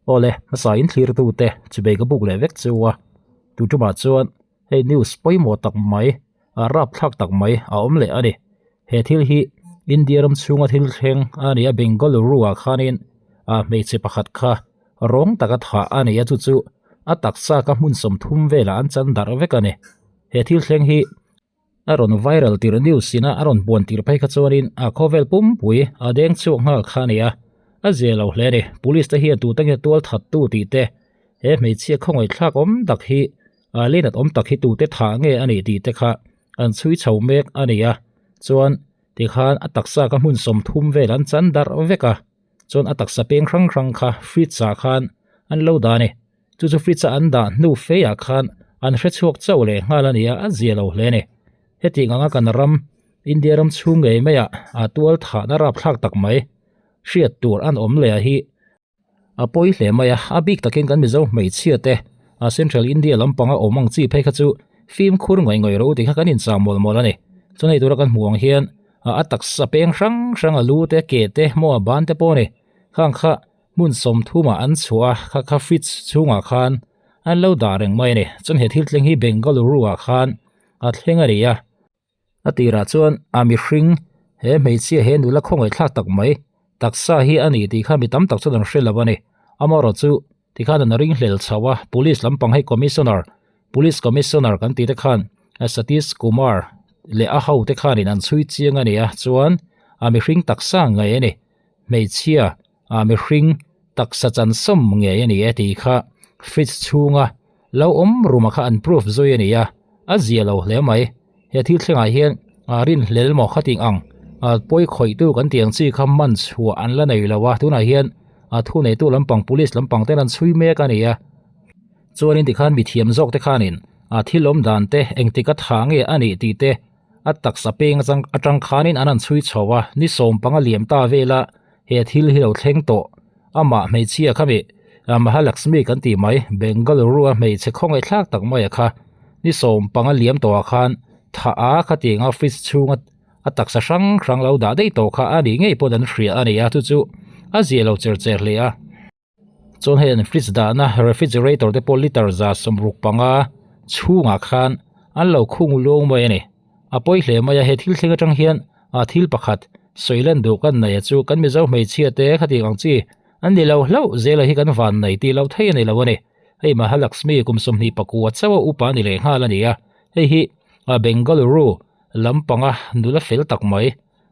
Awle, hmasa in thlir tu te chubei ka buk leh vek chu a, tu tumah chuan hei news pawimawh tak mai, a rapthlak tak mai a awm leh a ni. He thil hi India ram chhunga thil thleng a ni a, Bengaluru ah khanin a hmeichhe pakhat kha rawng taka thah a ni a, chu chu a taksa ka hmun 30 velah an chan darh vek a ni. He thil thleng hi a rawn viral tirh news ina a rawn buan tirh phei kha chuanin a khawvel pumpui a deng chhuak nghal kha a ni a, a zia lo hle a ni. Police te hian tute nge tual that tu tih te, he hmeichhia khawngaihthlak awm tak hi a leinat awm tak hi tute thah nge a nih tih te kha an chhui chho mek a ni a, chuan tikhan a taksa kha hmun 30 vel an chan darh vek a, chuan a taksa peng hrang hrang kha fridge ah khan an lo dah a ni. Chu chu fridge a an dah hnu feiah khan an hre chhuak chauh leh nghal a ni a, a zia lo hle a ni. Hetiang anga kan ram, India ram chhung ngei maiah a tual thahna rapthlak tak mai hriat tur an awm leh a hi a pawi hle mai a, a bik takin kan Mizo hmeichhia te a Central India lampanga awm ang chi phei kha chu fimkhur ngawih ngawih ro tih kha kan inchah mawlh mawlh a ni. Chunei tura kan hmuh ang hian a taksa peng hrang hrang a lu te, ke te, maw a ban te pawh a ni. Khang kha Hmun 30 ah an chhuah a, kha kha fridge chhungah khan an lo dah reng mai a ni. Chuan he thil thleng hi Bengaluru ah khan a thleng a ni a. A tirah chuan a mihring he hmeichhia he nula khawngaihthlak tak mai taksa hi a ni tih kha mi tam tak chuan an hre lo a ni. Amaherawh chu tikhan an ring hlel chho a, police lampang hei commissioner, police commissioner kan tih te khan Satish Kumar leh a ho te khanin an chhui chiang a ni a, chuan a mihring taksa ngei a ni. Hmeichhia a mihring taksa chan sawm ngei a ni e tih kha fridge chhunga lo awm ruma kha an proof zui a ni a, a zia lo hle mai. He thil thlengah hian a rinhlel maw khating ang a pawi khawihtu kan tih ang chi kha man chhuah an la nei lo a, tunah hian a thuneitu lampang police lampang ten an chhui mek a ni a. Chuanin tikhan mithiam zawk te khanin a thil awm dan te engtik a tha nge a nih tih te A taksa peng atang atang khanin an han chhui chho a, ni 15 liam ta vela he thil hi lo thleng tawh. Amah hmeichhia kha mi Mahalakshmi kan tih mai, Bengaluru a hmeichhe khawngaihthlak tak mai a kha. Ni 15 liam tawhah khan thah a khatianga fridge chhunga a taksa hrang hrang lo dah daih tawh kha a nih ngei pawhin an hria a ni a, chu chu a zia lo cher cher hle a. Chuan hei an fridge dahna refrigerator te pawh liter 65 chhungah khan an lo khung luang mai a ni. A pawi hle mai a, he thil thleng atang hian a thil pakhat sawi lan duh kan nei a chu kan Mizo hmeichhia te khatiang ang chi an ni lo hlauh zela hi kan van nei tih loh thei a ni lo a ni. Hei Mahalakshmi kum 29 chauh a upa a ni leh nghal a ni a, hei hi Bengaluru lampanga nula fel tak mai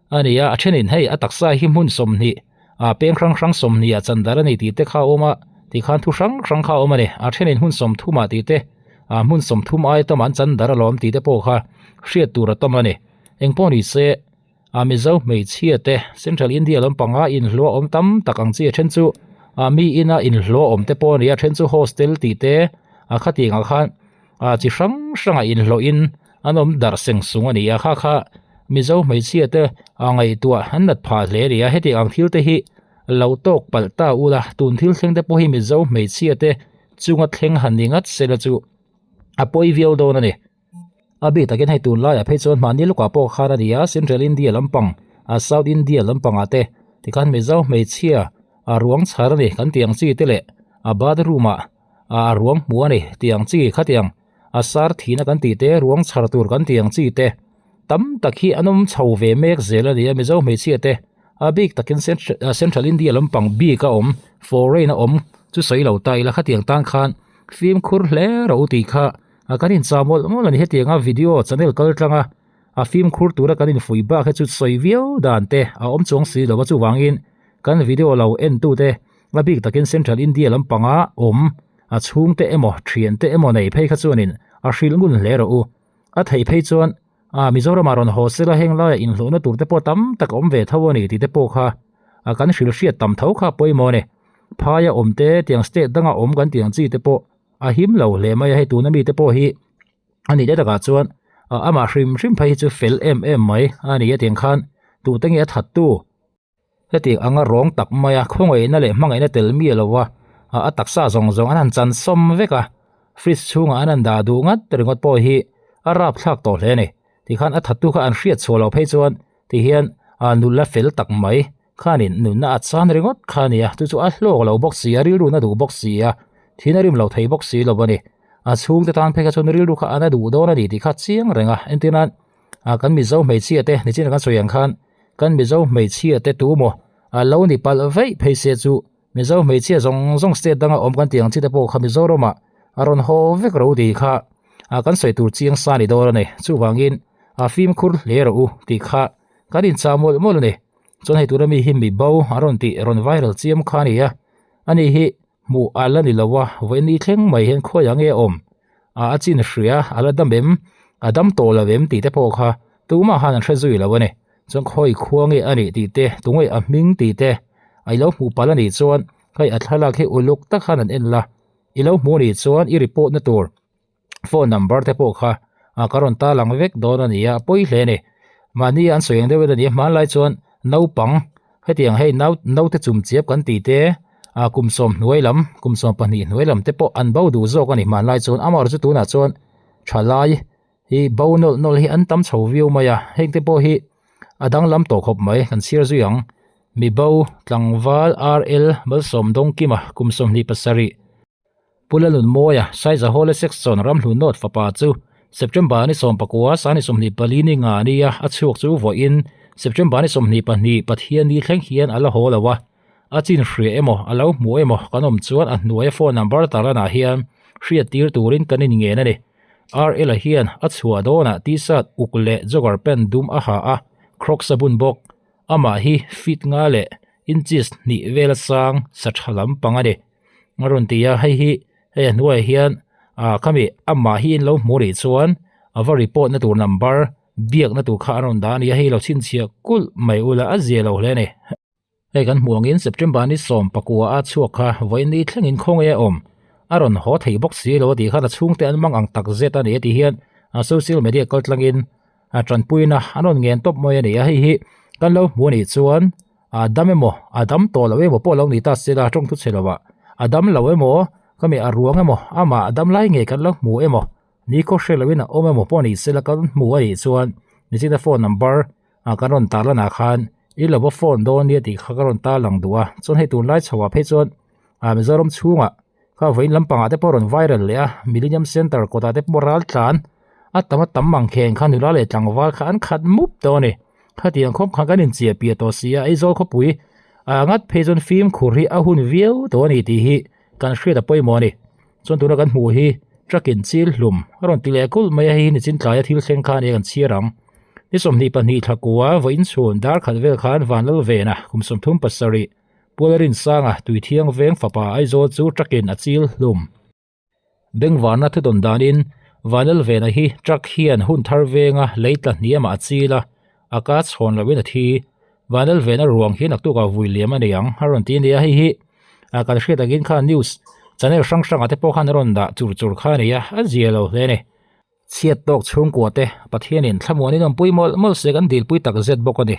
A ni a, a thenin hei a taksa hi hmun 20 ah peng hrang hrang 20 ah chan darh a ni tih te kha a awm a, tih khan thu hrang hrang kha a awm a ni. A thenin hmun 30 ah tih te ah hmun 30 ai tam an chan darh alawm tih te pawh kha hriat tur a tam a ni. Engpawh ni se a Mizo hmeichhia te Central India lampanga inhlawh awm tam tak ang chi a then chu a mi ina inhlawh awm te pawh a ni a, then chu hostel tih te a khatiang ah khan a chi hrang hrangah inhlawhin an awm darh seng sung a ni a, kha kha Mizo hmeichhia te a ngaihtuah an nat phah hle a ni a, hetiang ang thil te hi lo tawk palh ta ula, tun thil thleng te pawh hi Mizo hmeichhia te chunga thleng han ni ngat sela chu a pawi viau dawn a ni. A bik takin hei tun laiah phei chuan mahni lukah pawh khan a ni a, Central India lampang, a South India lampangah te tikhan Mizo hmeichhia a ruang chhar a ni kan tih ang chi te leh a bathroom ah a ruang hmu a ni tih ang chi khatiang a sar thihna kan tih te ruang chhar tur kan tih ang chi te tam tak hi an awm chho ve mek zel a ni a Mizo hmeichhia te a bik takin Central India lampang bik a awm foreign a awm chu sawi lo ta ila khatiang tan khan fimkhur hle rawh u tih kha a kan inchah mawlh mawlh a ni hetianga video channel kal tlanga a fimkhur tura kan infuih bak hi chu sawi viau dan te a awm chuang si lo a chuvangin kan video lo en tu te a bik takin Central India lampanga awm a chhungte emaw thiante emaw nei phei kha chuanin a hrilh ngun hle rawh u. A theih phei chuan a Mizoramah rawn haw sela heng laiah inhlawhna tur te pawh tam tak a awm ve tho a ni tih te pawh kha a kan hrilh hriat tam tho kha pawimawh a ni. Phaia awm te tiang state danga awm kan tih ang chi te pawh a him lo hle mai a, hei tuna mi te pawh hi a nih te takah chuan amah hrim hrim phei hi chu fel em em mai a ni a tiang khan tute nge a thattu. Hetiang anga rawng tak maia khawngaihna leh hmangaihna tel mi lo a, a taksa zawng zawng an han chan sawm vek a, fridge chhungah an han dah duh ngat ringawt pawh hi a rapthlak tawh hle a ni. Tikhan a thattu kha an hriat chhuah loh phei chuan tihian nula fel tak mai. Khanin nunna a chan ringawt kha a nia, chu chu a hlawk lo bawk si a, rilru na duh bawk si a, thin a rim lo thei bawk si lo a ni. A chhungte tan phei kha chuan rilru kha a na duh dawn a ni tih kha chiang reng a, entir nan ah kan Mizo hmeichhia te nichin kan sawi ang khan kan Mizo hmeichhia te tu maw a lo ni palh vaih phei se chu Mizo hmeichhia zawng zawng state danga awm kan tih ang chi te pawh kha Mizoramah a rawn haw vek ro tih kha ah kan sawi tur chiang sa a ni dawn a ni. Chuvangin a fimkhur hle rawh u tih kha kan inchah mawlh mawlh a ni. Chuan hei tura mi hi mi bo a rawn tih rawn viral chiam kha a ni a, ani hi hmuh a la ni lo a, vawiin ni thleng mai hian khawiah nge a awm? A a chin hria a la dam em? A dam tawh lo em tih te pawh kha tumah khan an hre zui lo a ni. Chuan khawi khua nge a nih tih te, tunge a hming tih te a i lo hmuh palh a nih chuan hei a thlalak hi uluk tak khan an en la, i lo hmuh a nih chuan i report na tur phone number te pawh kha ah ka rawn ta lang vek dawn a ni a, a pawi hle a ni. Mahni an sawi ang deuh in a ni a, hmanlai chuan naupang hetiang hei nau naute chum chiap kan tih te ah kum sawm hnuai lam kum sawm pahnih hnuai lam te pawh an bo duh zawk a ni hmanlai chuan amaherawhchu chu tunah chuan thalai hi bo nawlh nawlh hi an tam chho viau mai a, heng te pawh hi a danglam tawh khawp mai kan chhiar zui ang. Mibo tlangval RL Malsawm Dawngkima kum 27. Pu Lalnunmawia, Saizahawla Section Ramhlu North fapa chu September ni 19 sani 24 ni nga nia a chhuak chu vawiin September ni 22 Pathian ni thleng hian a la haw lo a, a chin hria emaw a lo hmu emaw kan awm chuan a hnuaia phone number tarlanah hian hriat tir turin kan inngen a ni. RL-a hian a chhuah dawnah T-shirt uk leh jogger pant dum a ha a, Crocs a bun bawk. Amah hi feet nga leh inches hnih vela sang sa tha lampang a ni. A rawn ti a, hei hi hei a hnuaiah hian ah khami amah hi in lo hmuh rih chuan a va report na tur number biak na tur kha a rawn dah a ni a, hei lo chhinchhiah kulh mai ula a zia lo hle a ni. Hei kan hmuh angin September ni 19 a chhuak kha vawiin thlengin khawnge a awm a rawn haw thei bawk si lo a tih khan a chhungte an mang ang tak zet a ni a tih hian a social media kaltlangin a tanpuina an rawn ngen tawp mai a ni a, hei hi kan lo hmuh a nih chuan a dam emaw a dam tawh loh emaw pawh lo ni ta se la tawng thu chhe lo ah a dam lo emaw ka mi a ruang emaw amah a dam lai ngei kan lo hmu emaw ni khaw hre loin a awm emaw pawh ni se la kan hmu a nih chuan nichina phone number ah kan rawn tar lanah khan i lo va phone dawn nia tih kha ka rawn tar lang duh a chuan hei tunlai chho ah phei chuan ah Mizoram chhungah kha vawiin lampangah te pawh a rawn viral leh a Millennium Centre kawtah te pawh ral tlan a tam a tam mang kheng kha nula leh tlangval kha an khat mup tawh a ni khatiang khawp khan kan inchiah piah tawh si a Aizawl khawpui ah ngat phei chuan fimkhur hi a hun viau tawh a ni tih hi kan hriat a pawimawh a ni chuan tuna kan hmuh hi truck in chil hlum a rawn ti leh kulh mai a hei hi nichin tlaia thil thleng kha a ni a kan chhiar ang ni 22 thla kua vawiin chhun dar khat vel khan Vanlal Vena kum 37 Pualrinsanga Tuithiang veng fapa Aizawl chu truck in a chil hlum. Bengvarna thudawn danin Vanel Vena hi truck hian hun thar venga lei tla hniamah a chil a, a ka chhawn loin a thi. Vanel Vena ruang hi naktukah vui liam a nei ang a rawn ti a nia, hei hi kan hriat angin kha news channel hrang hrangah te pawh khan a rawn dah chur chur kha a ni a, a zia lo hle a ni. Chhiat tawk chhungkua te Pathianin thlamuanin awmpui mawlh mawlh se kan dilpui tak zet bawk a ni.